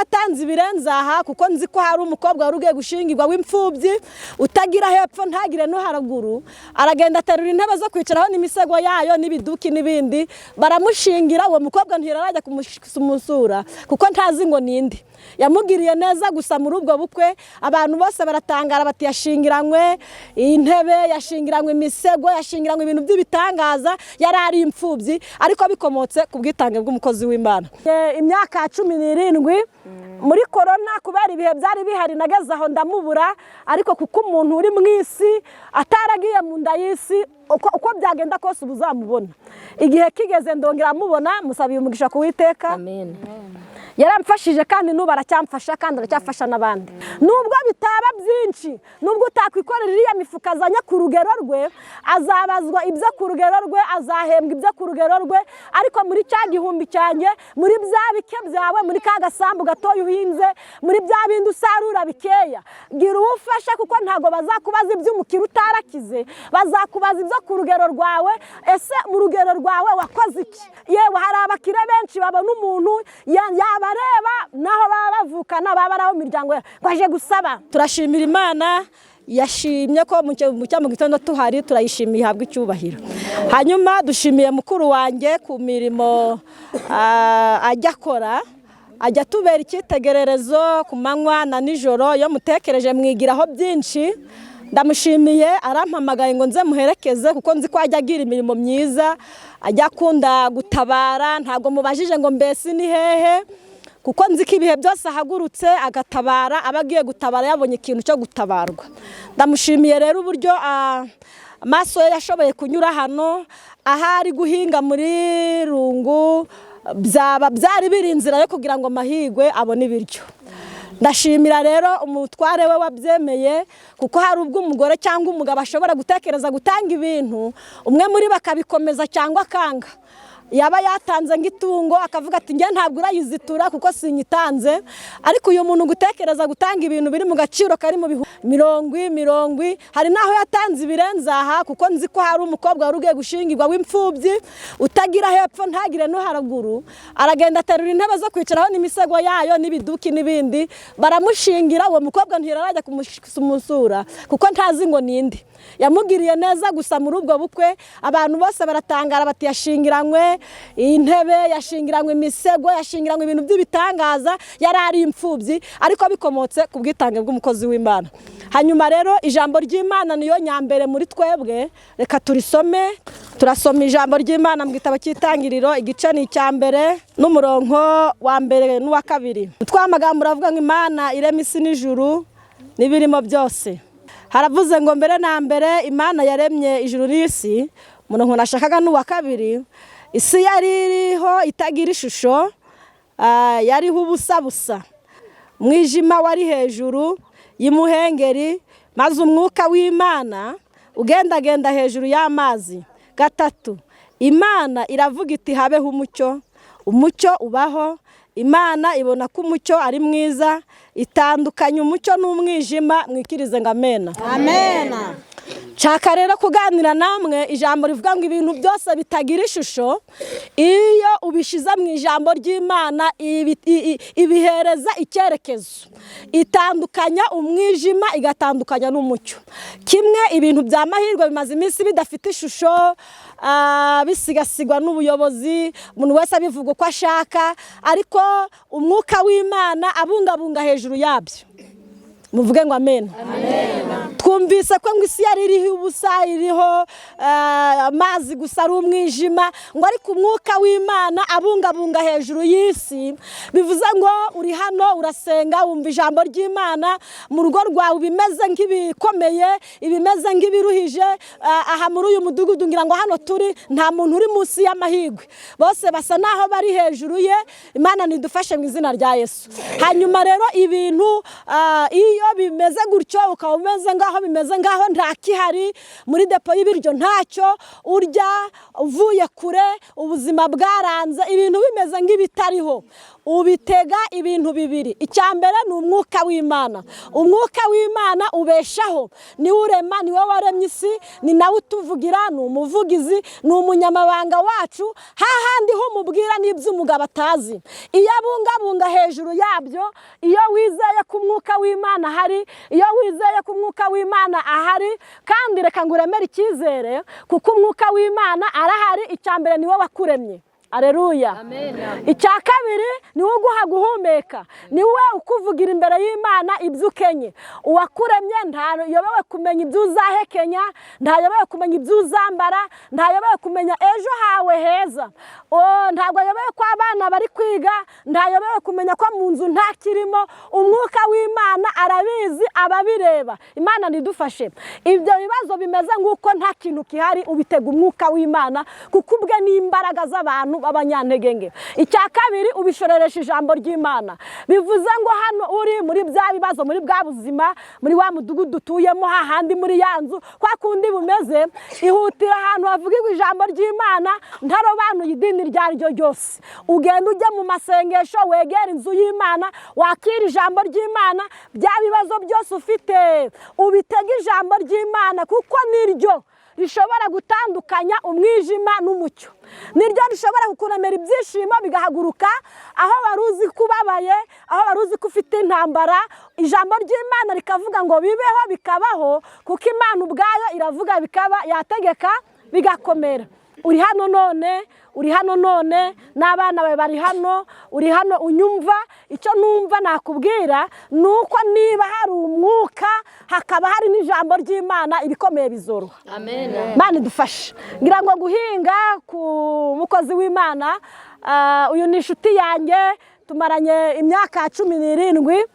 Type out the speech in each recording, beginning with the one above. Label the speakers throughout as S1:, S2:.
S1: yatanze ibirenze aha, kuko nzi ko hari umukobwa wari ugiye gushingirwa w'imfubyi, utagira hepfo ntagire no haruguru. Aragenda aterura intebe zo kwicaraho n'imisego yayo n'ibiduki n'ibindi, baramushingira. Uwo mukobwa ntiyarajya kumusura kuko ntazi ngo ninde yamugiriye neza. Gusa muri ubwo bukwe abantu bose baratangara bati: "Yashingiranywe intebe, yashingiranywe imisego, yashingiranywe ibintu by'ibitangaza." Yari ari imfubyi, ariko bikomotse ku bwitange bw'umukozi w'Imana. Imyaka ya 17 muri korona, kubera ibihe byari bihari, nageze aho ndamubura. Ariko kuko umuntu uri mu isi ataragiye mu nda y'isi, uko byagenda kose uba uzamubona. Igihe kigeze ndongera amubona, musabiye umugisha ku Witeka.
S2: Amen.
S1: Yaramfashije kandi n'ubu aracyamfasha, kandi aracyafasha n'abandi. Nubwo bitaba byinshi, nubwo utakwikorera iriya mifuka azanye ku rugero rwe, azabazwa ibyo ku rugero rwe, azahembwa ibyo ku rugero rwe. Ariko muri cya gihumbi cyanjye, muri bya bike byawe, muri ka gasambu gatoya uhinze, muri bya bindi usarura bikeya, gira uwo ufasha, kuko ntabwo bazakubaza iby'umukire utarakize, bazakubaza ibyo ku rugero rwawe. Ese mu rugero rwawe wakoze iki? Yewe, hari abakire benshi babona umuntu yabareba naho baba bavukana, baba ari abo mu miryango yabo, ngo aje gusaba. Turashimira Imana yashimye ko mu gitondo tuhari, turayishimiye, ihabwa icyubahiro. Hanyuma dushimiye mukuru wanjye ku mirimo ajya akora, ajya atubera icyitegererezo ku manywa na nijoro. Iyo mutekereje mwigiraho byinshi. Ndamushimiye, arampamagaye ngo nze muherekeze, kuko nzi ko ajya agira imirimo myiza, ajya akunda gutabara. Ntabwo mubajije ngo mbese ni hehe, kuko nzi ko ibihe byose ahagurutse agatabara, aba agiye gutabara yabonye ikintu cyo gutabarwa. Ndamushimiye rero uburyo amaso ye yashoboye kunyura hano ahari guhinga muri Rungu, byaba byari biri inzira yo kugira ngo amahirwe abone ibiryo. Ndashimira rero umutware we wabyemeye, kuko hari ubwo umugore cyangwa umugabo ashobora gutekereza gutanga ibintu, umwe muri bo akabikomeza cyangwa akanga. Yaba yatanze nk'itungo akavuga ati: "Njye ntabwo urayizitura kuko sinyitanze." Ariko uyu muntu gutekereza gutanga ibintu biri mu gaciro kari mu bihumbi mirongo mirongo, hari n'aho yatanze ibirenze aha, kuko nzi ko hari umukobwa wari ugiye gushingirwa w'imfubyi, utagira hepfo ntagire no haruguru. Aragenda aterura intebe zo kwicaraho n'imisego yayo n'ibiduki n'ibindi, baramushingira. Uwo mukobwa ntiyarajya kumusura kuko ntazi ngo ninde yamugiriye neza. Gusa muri ubwo bukwe abantu bose baratangara bati: "Yashingiranywe intebe, yashingiranywe imisego, yashingiranywe ibintu by'ibitangaza." Yari ari imfubyi, ariko bikomotse ku bwitange bw'umukozi w'Imana. Hanyuma rero ijambo ry'Imana niyo nyambere muri twebwe, reka turisome. Turasoma ijambo ry'Imana mu gitabo cy'Itangiriro, igice ni icya mbere n'umurongo wa mbere n'uwa kabiri. Utwo amagambo uravuga ngo: "Imana irema isi n'ijuru n'ibirimo byose." Haravuze ngo: "Mbere na mbere Imana yaremye ijuru n'isi." Umurongo nashakaga ni uwa kabiri. "Isi yari iriho itagira ishusho, yariho ubusa busa. Umwijima wari hejuru y'imuhengeri, maze umwuka w'Imana ugendagenda hejuru y'amazi." Gatatu: "Imana iravuga iti: 'Habeho umucyo.' Umucyo ubaho. Imana ibona ko umucyo ari mwiza, itandukanya umucyo n'umwijima." Mwikirize ngo amena.
S2: Amena.
S1: Nshaka rero kuganira namwe ijambo rivuga ngo ibintu byose bitagira ishusho, iyo ubishyize mu ijambo ry'Imana ibihereza icyerekezo. Itandukanya umwijima, igatandukanya n'umucyo. Kimwe ibintu bya Mahirwe bimaze iminsi bidafite ishusho, bisigasigwa n'ubuyobozi, umuntu wese abivuga uko ashaka, ariko umwuka w'Imana abungabunga hejuru yabyo. Muvuge ngo amen. Twumvise ko ngo isi yari iriho ubusa, iriho amazi gusa, ari umwijima, ngo ariko umwuka w'Imana abungabunga hejuru y'isi. Bivuze ngo uri hano urasenga, wumva ijambo ry'Imana, mu rugo rwawe ibimeze nk'ibikomeye, ibimeze nk'ibiruhije. Aha muri uyu mudugudu, ngira ngo hano turi nta muntu uri munsi y'amahirwe, bose basa naho bari hejuru ye. Imana nidufashe mu izina rya Yesu. Hanyuma rero ibintu iyo bimeze gutyo, ukaba umeze nk'aho bimeze. bimeze nk'aho ntakihari, muri depo y'ibiryo ntacyo urya, uvuye kure, ubuzima bwaranze, ibintu bimeze nk'ibitariho, ubitega ibintu bibiri. Icya mbere ni umwuka w'Imana. Umwuka w'Imana ubeshaho, niwe urema, niwe waremye isi, ni nawe utuvugira, ni umuvugizi, ni umunyamabanga wacu. Hahandi ho umubwira n'ibyo umugabo atazi, iyo abungabunga hejuru yabyo. Iyo wizeye ko umwuka w'Imana ahari, iyo wizeye ko umwuka w'Imana ahari, kandi reka ngo uremere icyizere kuko umwuka w'Imana arahari. Icya mbere, niwe wakuremye. Areruya! Icya kabiri, niwe uguha guhumeka, niwe ukuvugira imbere y'Imana ibyo ukenye. Uwakuremye ntayobewe kumenya ibyo uzahekenya, ntayobewe kumenya ibyo uzambara, ntayobewe kumenya ejo hawe heza, ntabwo ayobewe ko abana bari kwiga, ntayobewe kumenya ko mu nzu ntakirimo. Umwuka w'Imana arabizi, ababireba. Imana ntidufashe. Ibyo bibazo bimeze nk'uko nta kintu gihari, ubitega umwuka w'Imana, kuko ubwe ni imbaraga z'abantu b'abanyantege. Icya kabiri, ubishoreresha ijambo ry'Imana. Bivuze ngo hano uri muri bya bibazo, muri bwa buzima, muri wa mudugudu utuyemo, hahandi muri ya nzu, kwa kundi bumeze, ihutira ahantu havugirwa ijambo ry'Imana, ntarobanuye idini iryo ari ryo ryose. Ugenda ujya mu masengesho, wegera inzu y'Imana, wakira ijambo ry'Imana. Bya bibazo byose ufite, ubitega ijambo ry'Imana, kuko niryo rishobora gutandukanya umwijima n'umucyo, niryo rishobora kukuremera ibyishimo bigahaguruka aho wari uzi ko ubabaye, aho wari uzi ko ufite intambara. Ijambo ry'Imana rikavuga ngo bibeho, bikabaho, kuko Imana ubwayo iravuga bikaba, yategeka bigakomera. Uri hano none, uri hano none n'abana bawe bari hano, uri hano unyumva. Icyo numva nakubwira ni uko niba hari umwuka, hakaba hari n'ijambo ry'Imana, ibikomeye bizoroha. Imana idufashe. Ngira ngo guhinga ku mukozi w'Imana, uyu ni inshuti yanjye, tumaranye imyaka 17.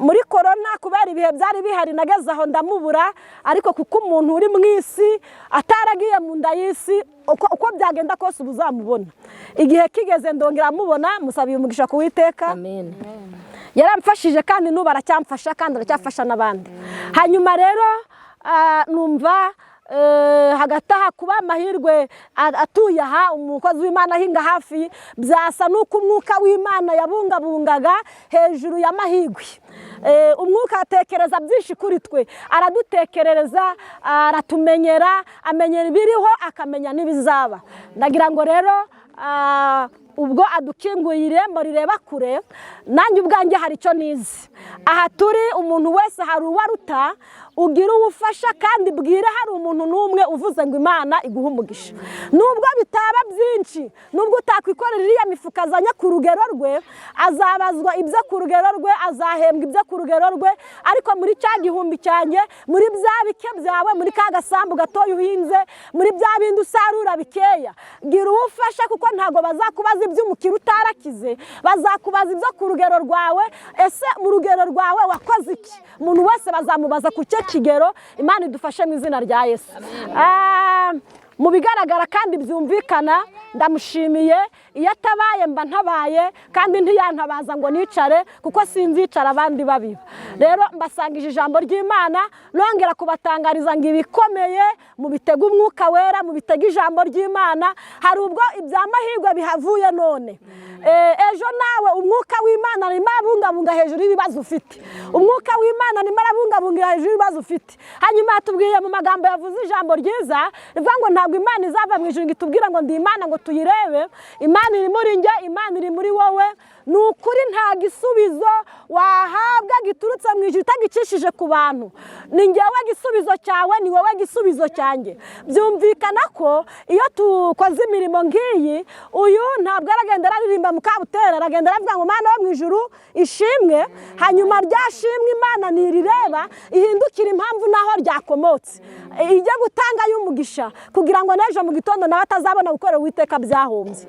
S1: Muri korona, kubera ibihe byari bihari, nageze aho ndamubura, ariko kuko umuntu uri mu isi ataragiye mu nda y'isi, uko byagenda kose uba uzamubona. Igihe kigeze ndongera amubona, musabiye umugisha ku Witeka. Yaramfashije kandi n'ubu aracyamfasha, kandi aracyafasha n'abandi. Hanyuma rero numva hagati aha kuba amahirwe atuye aha, umukozi w'Imana ahinga hafi, byasa n'uko umwuka w'Imana yabungabungaga hejuru y'amahirwe. Umwuka atekereza byinshi kuri twe, aradutekerereza, aratumenyera, amenyera ibiriho, akamenya n'ibizaba. Ndagira ngo rero ubwo adukinguye irembo rireba kure, nanjye ubwanjye hari icyo nize. Aha turi, umuntu wese hari uwo aruta. Ugira ubufasha kandi bwire hari umuntu n'umwe uvuze ngo Imana iguhe umugisha. Nubwo bitaba byinshi, nubwo utakwikorera iriya mifuka azanye ku rugero rwe, azabazwa ibyo ku rugero rwe, azahembwa ibyo ku rugero rwe. Ariko muri cya gihumbi cyanjye, muri bya bike byawe, muri ka gasambu gatoya uhinze, muri bya bindi usarura bikeya, gira uwufasha, kuko ntabwo bazakubaza iby'umukire utarakize, bazakubaza ibyo ku rugero rwawe. Ese mu rugero rwawe wakoze iki? Umuntu wese bazamubaza ku cyo kigero. Imana idufashe mu izina rya Yesu. Mu bigaragara kandi byumvikana, ndamushimiye. Iyo atabaye mba ntabaye, kandi ntiyantabaza ngo nicare, kuko sinzicara abandi babiba. Rero mbasangije ijambo ry'Imana, nongera kubatangariza ngo ibikomeye mubitege umwuka wera, mubitege ijambo ry'Imana. Hari ubwo iby'amahirwe bihavuye none, ejo nawe umwuka w'Imana arimo arabungabunga hejuru y'ibibazo ufite. Umwuka w'Imana arimo arabungabunga hejuru y'ibibazo ufite. Hanyuma yatubwiye mu magambo yavuze ijambo ryiza rivuga ngo ntabwo Imana izava mu ijuru ngo itubwire ngo ndi Imana, ngo tuyirebe. Imana iri muri njye, Imana iri muri wowe. Ni ukuri, nta gisubizo wahabwa giturutse mu ijuru utagicishije ku bantu. Ni njyewe gisubizo cyawe, ni wowe gisubizo cyanjye. Byumvikana ko iyo tukoze imirimo nk'iyi, uyu ntabwo aragenda araririmba Mukabutera, aragenda aravuga ngo Mana yo mu ijuru ishimwe. Hanyuma rya shimwe Imana ntirireba, ihindukira impamvu n'aho ryakomotse, ijya gutanga y'umugisha, kugira ngo n'ejo mu gitondo nawe atazabona gukorera Uwiteka byahombye.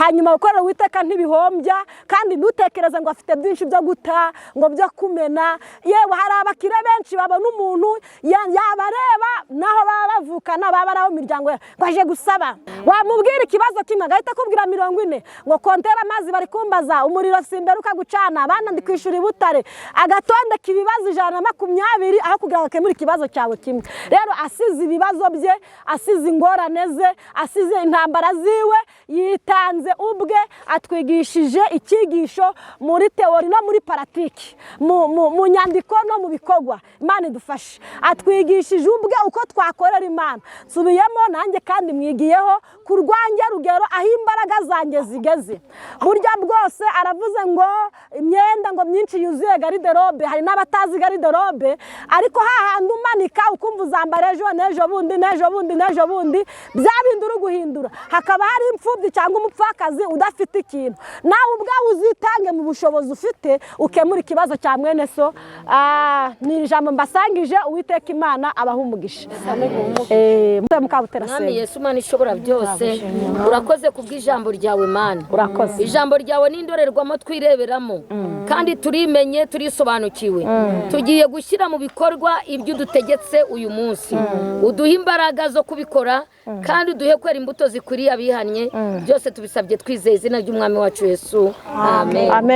S1: Hanyuma gukorera Uwiteka ntibihombya. Kandi ntutekereze ngo afite byinshi byo guta, ngo byo kumena. Yewe, hari abakire benshi babona umuntu yabareba, naho baba bavukana, baba ari abo mu miryango yabo, ngo aje gusaba. Wamubwira ikibazo kimwe, agahita akubwira 40, ngo compteur amazi bari kumbaza, umuriro simberuka gucana, abana ndi kwishyura i Butare, agatondeka ibibazo 120 aho kugira ngo akemure ikibazo cyawe kimwe. Rero asize ibibazo bye, asize ingorane ze, asize intambara ziwe, yitanze ubwe, atwigishije icyigisho muri théorie no muri pratique, mu nyandiko no mu bikorwa. Imana idufashe. Atwigishije ubwe uko twakorera Imana. Nsubiyemo nanjye kandi mwigiyeho ku rwanjye rugero, aho imbaraga zanjye zigeze. Burya bwose aravuze ngo imyenda ngo myinshi yuzuye garde-robe. Hari n'abatazi garde-robe, ariko hahandi umanika ukumva uzambara ejo n'ejo bundi n'ejo bundi n'ejo bundi, bya bindi uri guhindura. Hakaba hari imfubyi cyangwa umupfakazi udafite ikintu, nawe ubwawe uzitange mu bushobozi ufite, ukemura ikibazo cya mwene so. Ni ijambo mbasangije. Uwiteka Imana abaha umugisha. Mukabutera
S2: Mwami
S1: senga.
S2: Yesu, Mana ishobora byose, urakoze kubw'ijambo ryawe, Mana.
S1: Urakoze.
S2: Ijambo ryawe ni indorerwamo twireberamo, kandi turimenye, turisobanukiwe. Tugiye gushyira mu bikorwa ibyo udutegetse uyu munsi. Uduhe imbaraga zo kubikora, kandi uduhe kwera imbuto zikwiriye abihannye. Byose tubisabye twizeye izina ry'Umwami wacu Yesu, amen.
S1: Amen.